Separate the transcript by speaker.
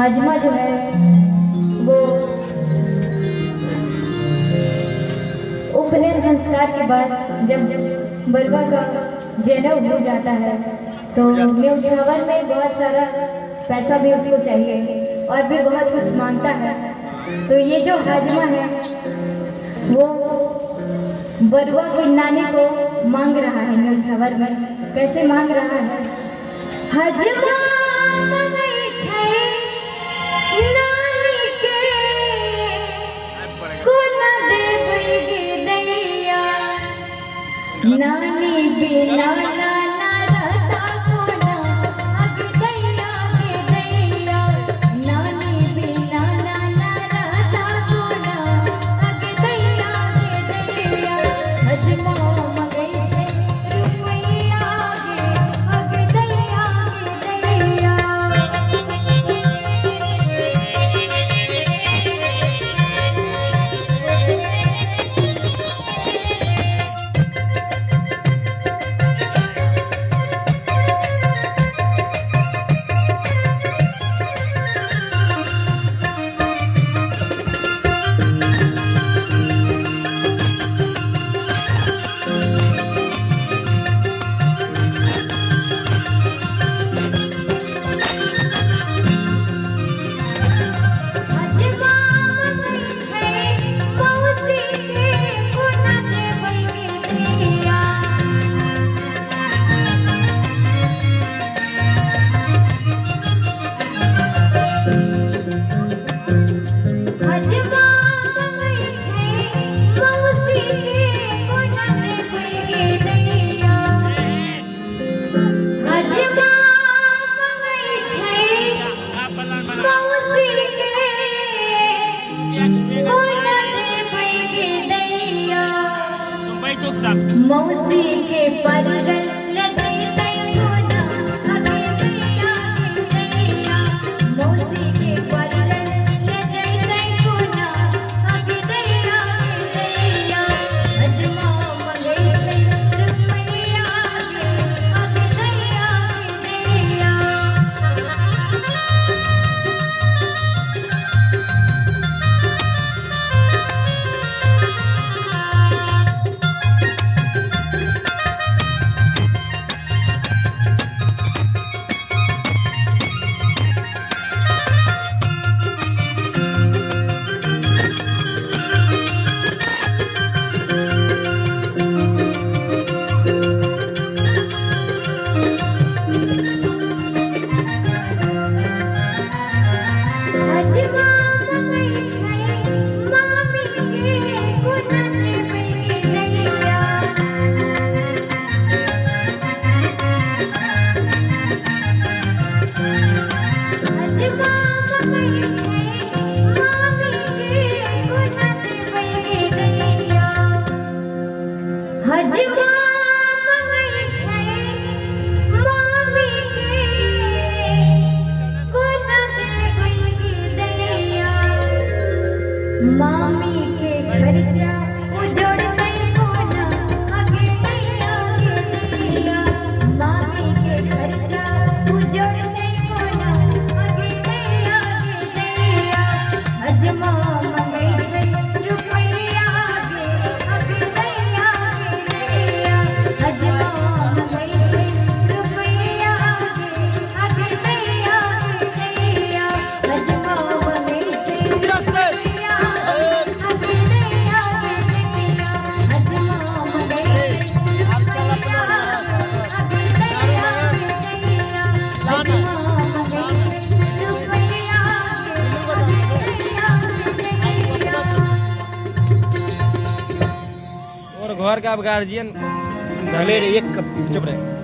Speaker 1: हाजमा जो है वो उपनयन संस्कार के बाद जब बरुआ का जनेऊ हो जाता है तो न्योछावर में बहुत सारा पैसा भी उसको चाहिए और भी बहुत कुछ मांगता है। तो ये जो हाजमा है वो बरुआ की नानी को मांग रहा है न्योछावर में। कैसे मांग रहा है? हाजमा मंगै छै नानी के कोना देबै गे दैया, नानी बिना नाना रहता कोना अगे दैया गे दैया, नानी बिना नाना रहता कोना अगे दैया गे दैया। हजमा मंगै छै रुपैया गे अगे दैया गे दैया। हजमा मंगै छै मौसी के कोना देबै गे दैया, हजमा मंगै छै मौसी के कोना देबै गे दैया, हजमा मंगै छै मौसी के कोना देबै गे दैया, मौसी के परगल लगैतै कोना अगे दैया गे दैया, मौसी के परगल लगैतै कोना अगे दैया गे दैया। हजमा मंगै छै रुपैया गे अगे दैया गे दैया। हजमा मंगै छै मामी के कोना देबै गे दैया, हजमा मंगै छै मामी के कोना देबै गे दैया, हजमा मंगै छै मामी के कोना देबै गे दैया, मामी के खर्चा उजोड़तै कोना अगे दैया गे दैया, मामी के खर्चा उजोड़तै कोना अगे दैया गे दैया। हजमा मंगै छै रुपैया गे अगे दैया गे दैया, हजमा मंगै छै रुपैया गे अगे दैया गे दैया, हजमा मंगै छै रुपैया अगे दैया गे दैया, हजमा मंगै छै रुपैया अगे दैया गे दैया, हजमा मंगै छै रुपैया अगे दैया गे दैया।
Speaker 2: और घर का अब गार्जियन भले रे एक कप चुप रहे।